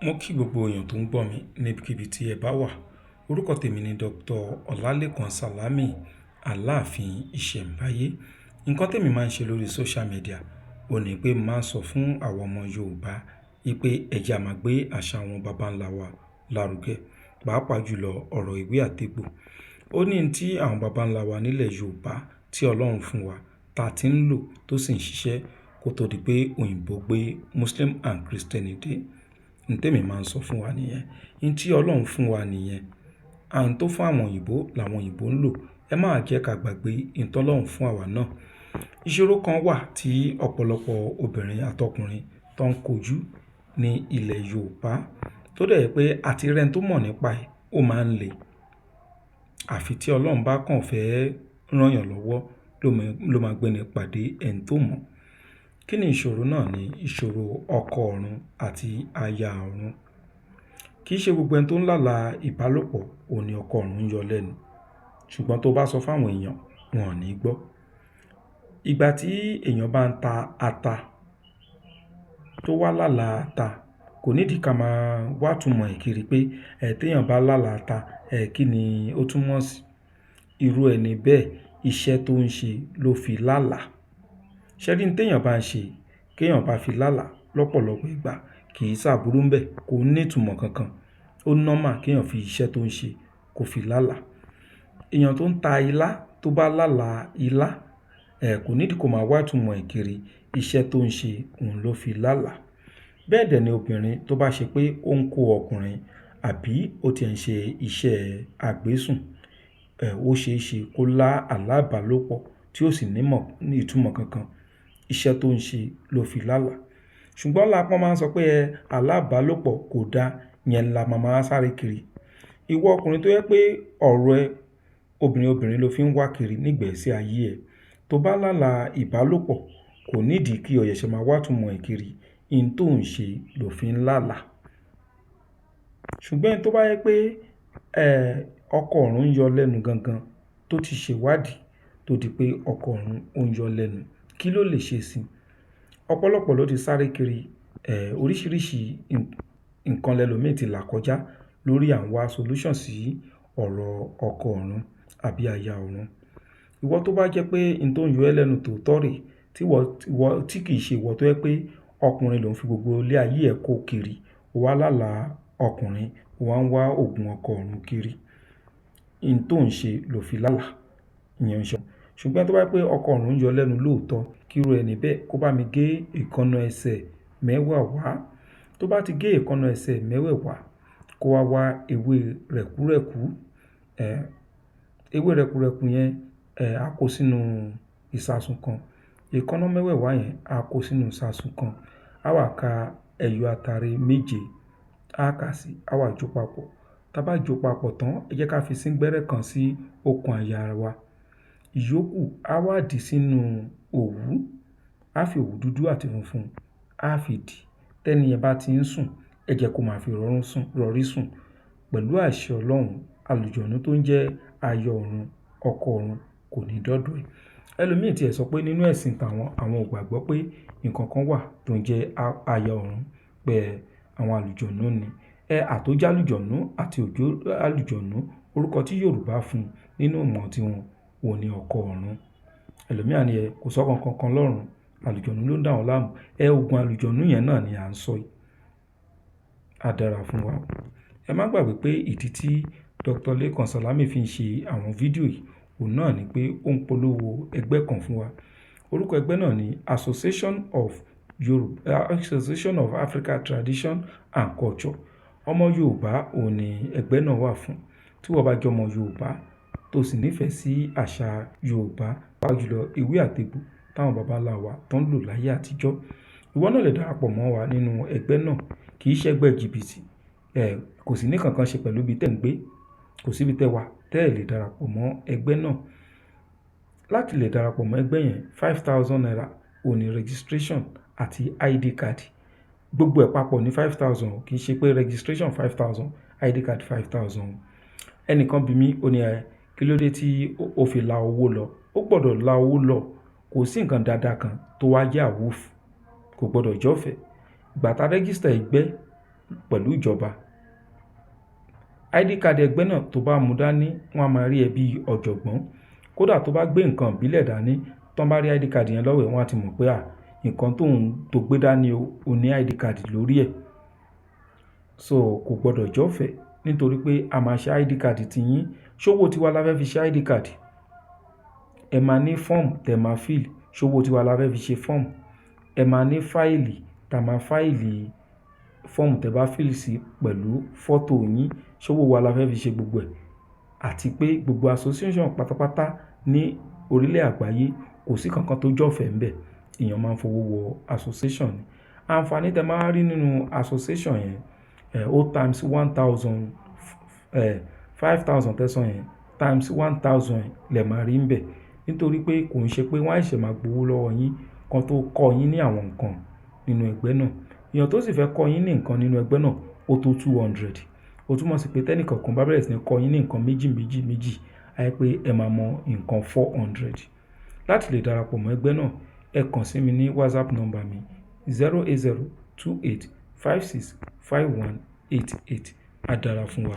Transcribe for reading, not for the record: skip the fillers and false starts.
Mo kí gbogbo èèyàn tó ń gbọ́ mi níbikíbi tí ẹ bá wà. Orúkọ tèmi ni Dr. Ọlálékan Sàlámì, Aláàfin Ìṣẹ̀mbáyé. Nǹkan tèmi máa ń ṣe lórí social media, òun ní pé màá ń sọ fún àwọn ọmọ Yorùbá wípé ẹ jẹ́ a máa gbé àṣà àwọn bàbá ńlá wa lárugẹ, pàápàá jùlọ ọ̀rọ̀ ìwé àtegbò. Ó ní ohun tí àwọn bàbá ńlá wa nílẹ̀ Yorùbá tí Ọlọ́run fún wa, ta tí ń lò tó sì ń ṣiṣẹ́ kó tó di pé òyìnbó gbé Muslim and Christian dé. Ohun tèmi máa ń sọ fún wa nìyẹn. Ohun tí Ọlọ́run fún wa nìyẹn. Àǹ tó fún àwọn òyìnbó làwọn òyìnbó ń lò. Ẹ má jẹ́ ká gbàgbé ohun tí Ọlọ́run fún àwa náà. Ìṣòro kan wà tí ọ̀pọ̀lọpọ̀ obìnrin àtọkùnrin tó ń kojú ní ilẹ̀ Yorùbá tó dẹ̀ jẹ́ pé àti rẹ́ni tó mọ̀ nípa ẹ̀, ó máa ń le. Àfi tí Ọlọ́run bá kàn fẹ́ rán yàn lọ́wọ́ ló máa gbé ní pàdé ẹni tó mọ̀. Kí ni ìṣòro náà ni? Ìṣòro ọkọ ọ̀run àti aya ọ̀run. Kì í ṣe gbogbo ẹni tó ń lálà ìbálòpọ̀ òun ni ọkọ ọ̀run ń yọ lẹ́nu. Ṣùgbọ́n tó bá sọ fún àwọn èèyàn, wọ́n ò ní gbọ́. Ìgbà tí èèyàn bá ń ta ata tó wá lálà ata, kò ní ìdí ká máa wá túmọ̀ ẹ̀ kiri pé, ẹ́ tí èèyàn bá lálà ata, ẹ́ kí ni ó túmọ̀ sí? Irú ẹni bẹ́ẹ̀, iṣẹ́ tó ń ṣe ló fi lálà. Ṣé rí tí èèyàn bá ń ṣe, kí èèyàn bá fi lálà lọ́pọ̀lọpọ̀ ìgbà kì í sàbúrú ń bẹ̀, kò ní ìtumọ̀ kankan. Ó normal kí èèyàn fi iṣẹ́ tó ń ṣe kó fi lálà. Èèyàn tó ń ta ilá tó bá lálà ilá, ẹ́ kò ní ìdí kó máa wá ìtumọ̀ ẹ̀ kiri. Iṣẹ́ tó ń ṣe òun ló fi lálà. Bẹ́ẹ̀ dẹ̀ ni obìnrin tó bá ṣe pé ó ń kó ọkùnrin àbí ó ti ń ṣe iṣẹ́ àgbésùn, ẹ́ ó ṣe é ṣe kó lá àlá ìbálòpọ̀ tí ó sì ní mọ̀ ní ìtumọ̀ kankan. Iṣẹ́ tó ń ṣe ló fi lálà. Ṣùgbọ́n lápọ́n máa ń sọ pé ẹ àlá ìbálòpọ̀ kò da, ìyẹn la máa sáré kiri. Ìwọ ọkùnrin tó jẹ́ pé ọ̀rọ̀ ẹ obìnrin obìnrin ló fi ń wá kiri nígbẹ̀sí ayé ẹ, tó bá lálà ìbálòpọ̀ kò ní ìdí kí o ṣẹ̀ṣẹ̀ máa wá ìtumọ̀ ẹ̀ kiri. Ohun tó ń ṣe ló fi ń lálà. Ṣùgbọ́n tó bá jẹ́ pé, ẹ́ ọkọ ọ̀run ń yọ lẹ́nu gangan tó ti ṣe ìwádìí tó di pé ọkọ ọ̀run ó ń yọ lẹ́nu, kí ló lè ṣe sí i? Ọ̀pọ̀lọpọ̀ ló ti sáré kiri, ẹ́ oríṣiríṣi nǹkan lẹ́lòmí ti là kọjá lórí à ń wá solution sí ọ̀rọ̀ ọkọ ọ̀run àbí aya ọ̀run. Ìwọ tó bá jẹ́ pé ohun tó ń yọ ẹ́ lẹ́nu tòótọ́ rè, tí ìwọ tí kì í ṣe ìwọ tó jẹ́ pé ọkùnrin ló ń fi gbogbo ilé ayé ẹ kó kiri, o wá lálà ọkùnrin, o wá ń wá òògùn ọkọ ọ̀run kiri. Ohun tó ń ṣe ló fi lálà. Ìyẹn ń ṣe. Ṣùgbọ́n tó bá jẹ́ pé ọkọ ọ̀run ń yọ lẹ́nu lóòótọ́, kí irú ẹni bẹ́ẹ̀ kó bá mi gé èékánná ẹsẹ̀ mẹ́wẹ̀ẹ̀wá. Tó bá ti gé èékánná ẹsẹ̀ mẹ́wẹ̀ẹ̀wá, kó wá wá ewé rẹ̀kúrẹ̀kú, ẹ́ ewé rẹ̀kúrẹ̀kú yẹn, ẹ́ a kó sínú ìṣasùn kan. Èékánná mẹ́wẹ̀ẹ̀wá yẹn a kó sínú ìṣasùn kan. A wà ka ẹyọ atare méje, a kà sí, a wà jó papọ̀. Tá bá jó papọ̀ tán, ẹ jẹ́ ká fi síngbẹ́rẹ́ kan sí okùn àyà wa. Ìyókù a wá dì sínú òwú. A fi òwú dúdú àti funfun, a fi dì. Tẹ́ni yẹn bá ti ń sùn, ẹ jẹ́ kó máa fi rọrí sùn. Pẹ̀lú àṣẹ Ọlọ́run, àlùjọ̀nú tó ń jẹ́ aya ọ̀run, ọkọ ọ̀run kò ní dọ́dọ̀ ẹ. Ẹlòmíì tí ẹ sọ pé nínú ẹ̀sìn tàwọn, àwọn ò gbàgbọ́ pé nǹkan kan wà tó ń jẹ́ aya ọ̀run pé àwọn àlùjọ̀nú ni. Ẹ àtó jẹ́ àlùjọ̀nú àti òjó àlùjọ̀nú, orúkọ tí Yorùbá fún nínú ìmọ̀ tí wọn, òun ni ọkọ ọ̀run. Ẹlòmíì á ní ẹ kò sọ́kọ kankan lọ́run, àlùjọ̀nú ló ń dà wọ́n láàmú. Ẹ òògùn àlùjọ̀nú yẹn náà ni à ń sọ yìí. A dára fún wa. Ẹ má gbàgbé pé ìdí tí Dr. Lékan Sàlámì fi ń ṣe àwọn fídíò yìí, òun náà ni pé ó ń polówó ẹgbẹ́ kan fún wa. Orúkọ ẹgbẹ́ náà ni Association of Africa Tradition and Culture. Ọmọ Yorùbá òun ni ẹgbẹ́ náà wà fún. Tí ìwọ bá jẹ́ ọmọ Yorùbá tó sì nífẹ̀ẹ́ sí àṣà Yorùbá, pàápàá jùlọ ewé àtegbò táwọn bàbá ńlá wa tó ń lò láyé àtijọ́, ìwọ náà lè darapọ̀ mọ́ wa nínú ẹgbẹ́ náà. Kì í ṣe ẹgbẹ́ jìbìtì, ẹ́ kò sì ní kankan ṣe pẹ̀lú ibi tí ẹ̀ ń gbé. Kò sí ibi tẹ́ wà tẹ́ ẹ lè darapọ̀ mọ́ ẹgbẹ́ náà. Láti lè darapọ̀ mọ́ ẹgbẹ́ yẹn, ₦5,000 òun ni registration àti ID card. Gbogbo ẹ̀ papọ̀ ní 5,000, kì í ṣe pé registration 5,000, ID card 5,000. Ẹnìkan bi mí, ó ní ẹ kí ló dé tí ó fi la owó lọ? Ó gbọdọ̀ la owó lọ. Kò sí nǹkan dáadáa kan tó wá jẹ́ àwúfù. Kò gbọdọ̀ jọ́fẹ̀. Ìgbà tá register ẹgbẹ́ pẹ̀lú ìjọba. ID card ẹgbẹ́ náà tó bá mú dání, wọ́n á máa rí ẹ bí ọ̀jọ̀gbọ́n. Kódà tó bá gbé nǹkan ìbílẹ̀ dání, tí wọ́n bá rí ID card yẹn lọ́wọ́ ẹ̀, wọ́n á ti mọ̀ pé à, nǹkan tó ń tó gbé dání o, ó ní ID card lórí ẹ̀. So kò gbọdọ̀ jọ́fẹ̀ nítorí pé a máa ṣe ID card ti yín. Ṣówó tiwa la fẹ́ fi ṣe ID card. Ẹ máa ní form tẹ máa fill. Ṣówó tiwa la fẹ́ fi ṣe form. Ẹ máa ní fáìlì tá máa fáìlì form tẹ bá fill sí pẹ̀lú fọ́tò yín. Ṣówó wa la fẹ́ fi ṣe gbogbo ẹ̀. Àti pé gbogbo association pátápátá ní orílẹ̀ àgbáyé kò sí kankan tó jọ́fẹ̀ ńbẹ̀. Èèyàn máa ń fowó wọ association ni. Àǹfààní tẹ máa rí nínú association yẹn, ó times 1,000, 5,000 tẹ́san yẹn times 1,000 lẹ máa rí ńbẹ̀. Nítorí pé kò ń ṣe pé wọ́n á ṣẹ̀ máa gbowó lọ́wọ́ yín kan tó kọ́ yín ní àwọn nǹkan nínú ẹgbẹ́ náà. Èèyàn tó sì fẹ́ kọ́ yín ní nǹkan nínú ẹgbẹ́ náà ó tó 200. Ó túmọ̀ sí pé tẹ́nì kọ̀ọ̀kan bá bẹ̀rẹ̀ sí ní kọ́ yín ní nǹkan méjì, méjì, méjì, á jẹ́ pé ẹ máa mọ nǹkan 400. Láti lè darapọ̀ mọ́ ẹgbẹ́ náà, ẹ kàn sí mi ní WhatsApp number mi 08028565188. Á dára fún wa.